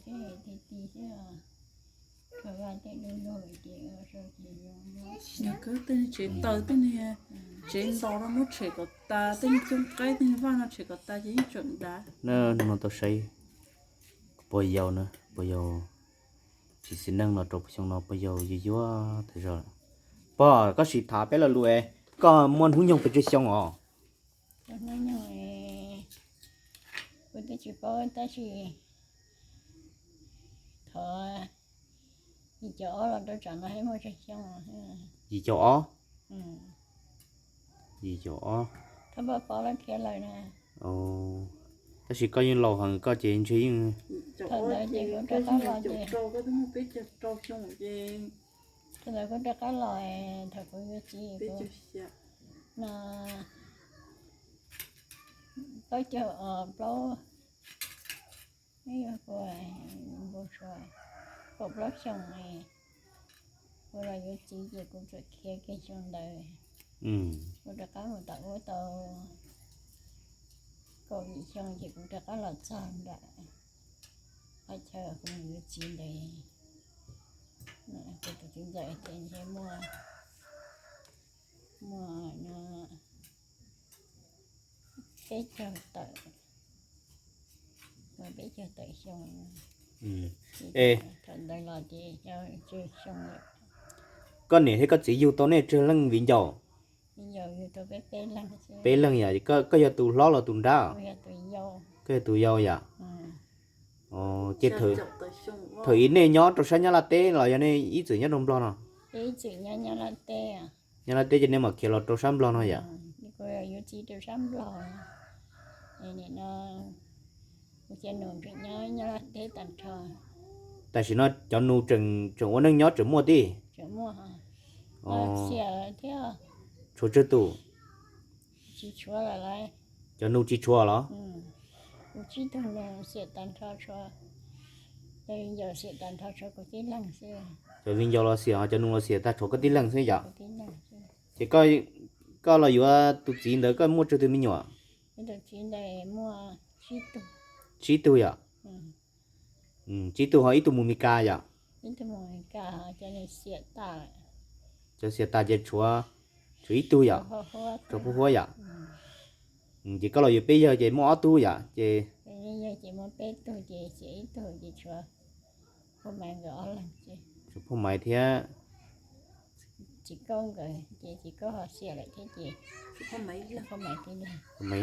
Tej ti ti xwb, khaws vaj tej du lug ces ua sau ces zoo. Yog kawg tej tsev taws tej niag tsev ntos no muab tshem kom tas, tej niag cooj qaib tej niag vaj no tshem kom tas ces yeej tseem dav. No tau saib puas yau na, puas yau tsis xis neej los rau xyoo no puas yau yuag yuag tas zog. Pog, koj sim tham peb lo lus es, koj muaj hnub nyoog pes tsawg xyoo os? Hnub nyoog kuv twb tsis paub tab sis thov yim caum ob los rau tsam no hais muaj tsawg xyoo. Yim caum ob? Yim caum ob. Thov pab pov lawv khiav lawm na. Tab sis koj yeej laus heev koj ces ntshe yeej. Thaum ntawd ces kuv rov qab los ces, thaum ntawd kuv rov qab los, thaum kuv yuav txiv no, plaub caug plaub, yog kaum plaub xyoo, kuv los yuav txiv ces kuv txawm khiav kiag xyoo ntawd. Kuv rov qab mus tom ub tau kaum yim xyoo ces kuv rov qab los txog nram qhov chaw kuv mus yuav txiv ntawd. Kuv tus txiv ntxawm ces ntshe muaj, muaj peb caug tawm, muaj peb caug tawm xyoo. Thaum ntawd los ces xyoo lawm. Koj niam thiab koj txiv yug tau nej tsawg leej viv ncaus? Peb leeg yom, koj yog tus hlob los tus nrab? Koj yog tus yau yom? Ces thaum ub nej nyob rau sab Nyab Laj teb los yog nej ib txwm nyob rau Nplog no? Nyab Laj teb ces nej mam khiav los rau sab Nplog no yom? Tam sim no cov nus tseem ua neej nyob tseem muaj tib? Tshuav tsawg tus? Cov nus tsis tshuav los? Cov viv ncaus los xiam, cov nus los xiam, cov nus los xiam tag tshuav koj tib leeg xwb yom? Ces koj los yuav tus txiv ntawd koj muaj tsawg tus me nyuam? Tsib tug yom? Tsib tug ho ib tug mus Mes Kas yom? Cov xiam tas ces tshuav, tshuav ib tug yom? Tshuav Pub Huab yom? Ces koj los yuav peb yawg ces muaj ob tug yom? Ces tshuav Phauj Maiv thiab Txiv Kaub nkawd ces Txiv Kaub ho xiam lawm thiab ces Phauj Maiv ib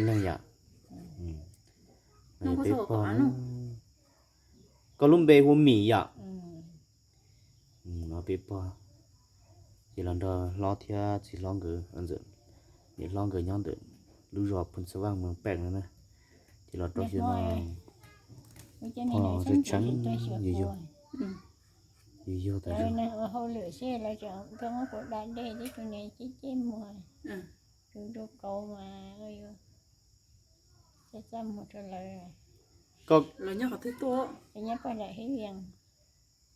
leeg yom? Peb pog, koj lub npe hu Mim yom? No peb pog ces los nrog hlob thiab txiv hlob nkawd, niam hlob nkawd nyob ntawm lub zos Phu Xav Vaj Moos Pem no na. Ces los rau xyoo no, pog tseem tseem yuag yuag, yuag yuag tas zog.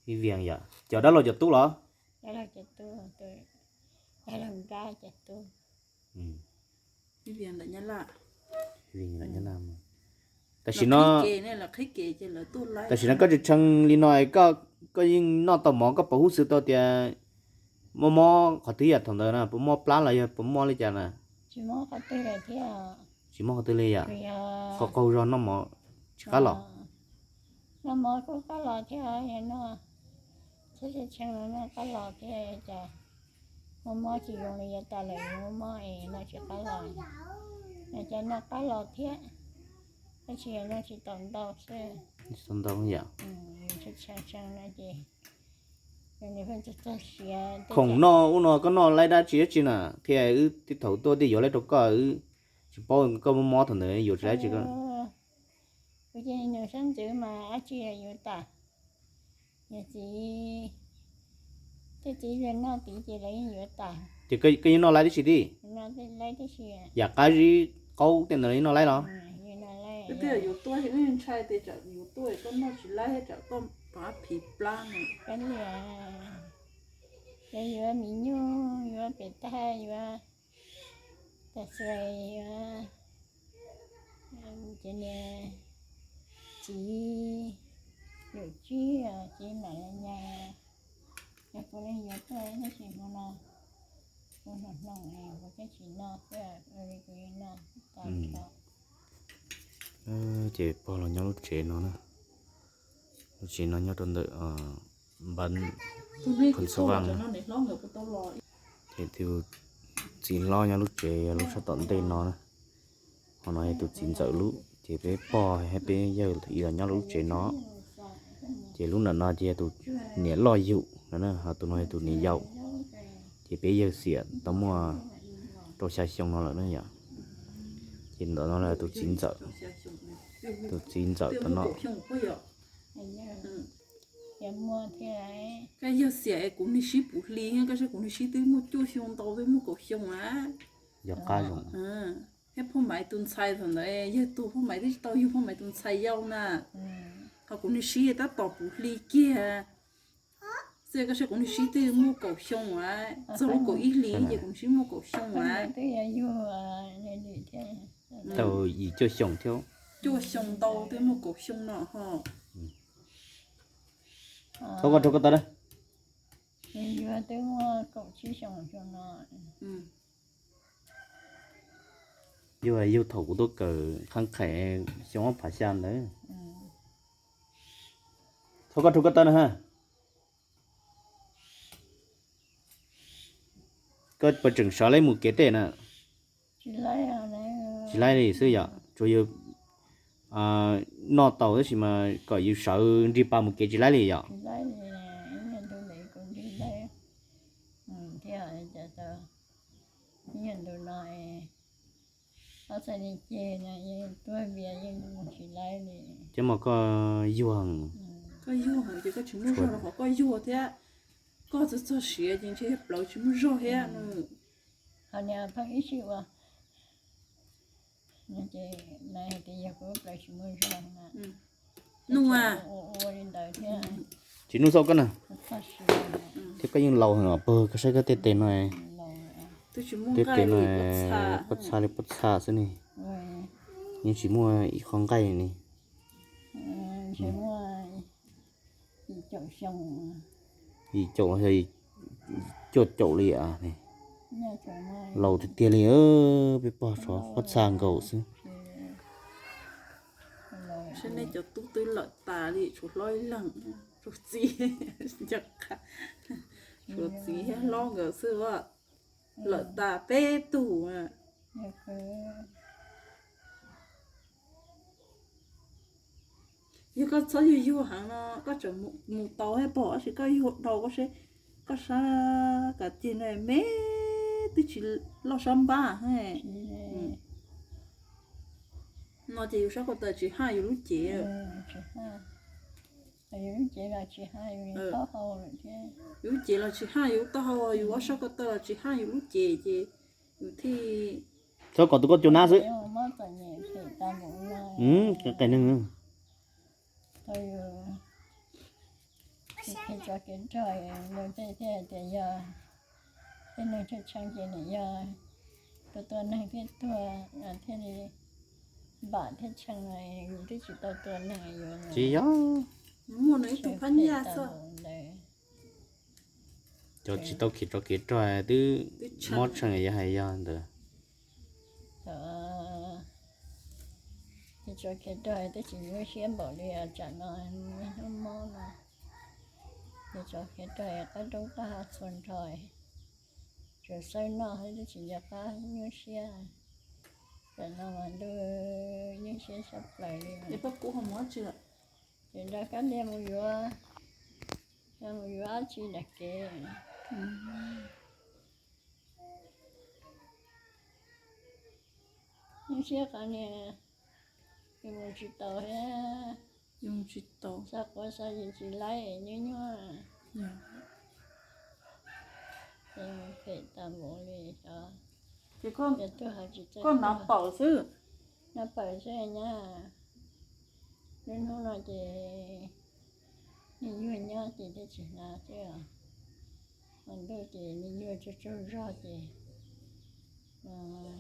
Ib Vias yom, cov dab laug cov tub los? Tam sim no, tam sim no koj tseem tshee li no, koj yeej noj tau mov, koj puas hub xwm tau tias mob mob qhov twg yam thaum ntawd na, puas mob plab los yog puas mob li cas na? Tsis mob qhov twg li yam, qaug qaug zog noj mov tsis qab los. Mob tsis zoo li yav tas lawm, mob mob es noj tsis qab los. Noj ces noj qab los thiab, tab sis noj tsis tau ntau xwb. Tsis tau ntau yam. Tshee tshee no ces khoom noj ub no koj noj laib dab tsi dab tsi na, thiaj wb tej thaum tuaj thiaj yuav laib rau koj, wb tsis paub koj mob mob thaum ntawd yuav tsis laib tsi koj. Kuv ces nws sab ntxwv mas dab tsi yuav tas. Yog txiv, tej txiv noj tid ces lawv yeej yuav tas. Ces koj yeej noj laib tib si tib? Yam qab zib qaub tej ntawd los yeej noj laib los? Yus tuaj ntshai tias tsam yus tuaj koj noj tsis laib tsam koj rov phiv plab no. Lawv yuav mis nyuj, yuav pem tag, yuav tas xuas, yuav ces niag txiv Yawm tsib, tsib mam li nyas, yog kuv li yuav tuaj tab sis hmo no kuv hnoos hnoos kuv thiaj tsis noj xwb, li kuv yuav noj tas tso. Ces pog los nyob lub tsev no na, lub tsev no nyob rau ntawm Npab Phoos Xov Vaj na. Ces tus txiv hlob nyob lub tsev lub sab tom ntej no na, ho no yog tus txiv ntxawm lub, ces peb pog thiab peb yawg ib los nyob lub tsev no. Ces lub nram no ces yog tus niam loj yug no na, ho tus no yog tus niam yau. Ces peb yawg xiam tau muaj rau xya xyoo no lawm na yom. Ces ntawm no tus txiv ntxawm, tus txiv ntxawm tom no. Koj yawg xiam es kuv niag sib puv hli, koj saib kuv niag sib twb muaj cuaj xyoo ntau twb muaj kaum xyoo na. Yog qab zoo. Thiab Phoj Maiv tus ntxhais thaum ntawd yawg tuag Phoj Maiv twb tsis tau yug Phoj Maiv tus ntxhais yau na. Ho kuv niag sib tab tom puv hli kiag xwb, koj saib kuv niag sib twb muaj kaum xyoo a, txog lub kaum ib hlis ces kuv niag sib muaj kaum xyoo a. Tau yim cuaj xyoo thiab. Cuaj xyoo ntau twb muaj kaum xyoo no ho. Thov koj rau koj tau na. Yug yug thaum kuv tuaj kawm qhab qhais xyoo ob phav xya ntawd. Thov koj rau koj tau na ha. Koj puas tseem sawv li mus kev tej na? Tsis laib li xwb yom, tsuas yog noj tau tab sis mas kom yus sawv nrig pas mus kev tsis laib li yom. Ces mas koj yuag, koj yuag heev ces koj tsis muaj zog rau qhov koj yuag thiab, koj txog txog siav ces ntshe yog plawv tsis muaj zog thiab no. Ho niag pheej ib sij ua ces nws hais tias yog kuv plawv tsis muaj zog na. Nua, ua li ntawd thiab. Tsis nug xauj koj na, thiab koj yeej laus heev os pog, koj saib koj tej tes no, tej tes no pob txha li pob txha xwb ne, yeej tsis muaj ib qho nqaij ne. Yim caum los yog cuaj caum li, laus tiag tiag li, peb pog tsov pob txha nkaus xwb. Saib nej cov tub twb lawm tas li, tshuav hlob ib leeg, tshuav txiv, tshuav txiv thiab hlob nkawd xwb, lawm tas peb tug. Yog koj txhob yuag yuag heev no koj tseem mus tau thiab pog, tab sis koj yuag dhau koj sab, koj sab kav ceg no me twb tsis loj sab npab. No ces yus sab ko taw tsis haj yus lub cev. Yus lub cev los tsis haj yus ob sab ko taw los tsis haj yus lub cev ces yus thiaj txhob kom tus koj cua nab xwb. Kev tsov kev rog, tej thiaj tias yog tej neeg tshee tshee ces nim yog tua tua neeg thiaj tuag, thiaj li npam thiaj tshee, yus twb tsis tau tua neeg yuav tsis yog. Muaj nws ib tug phab nyaj xwb. Cov tsis tau kev tsov kev rog twb mob tshee yuav hais yog ntawd. Kev tsov kev rog twb tsis nyuaj siab npaum li tsam no, hnub mob no. Kev tsov kev rog qab roob qab hav txhua nrho, tsuas xawb noj xwb twb tsis nco qab nyuaj siab. Tsam no mas ntuj nyuaj siab tshaj plaws li. Ces nrog kab lia mus yuav, mus yuav dab tsi nram kev. Nyuaj siab qhov niag yus mus tsis taus thiab, yus mus tsis taus, xa quav xa zis tsis laib, nyuaj nyuaj. Ces mus phem tas npaum li xyov. Ces koj hnav pawm xwb, hnav pawm xwb nyab. Lub hnub no ces nws yuag nyob ces thiaj tsis hnav xwb os. Hmo ntuj ces nws yuag tsaug tsaug zog ces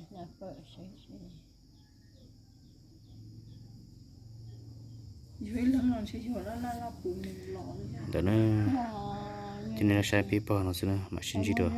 hnav pawm xwb. Yog ib leeg Ntawm na, ces nej saib peb pog no xwb na, mam sib ntsib dua.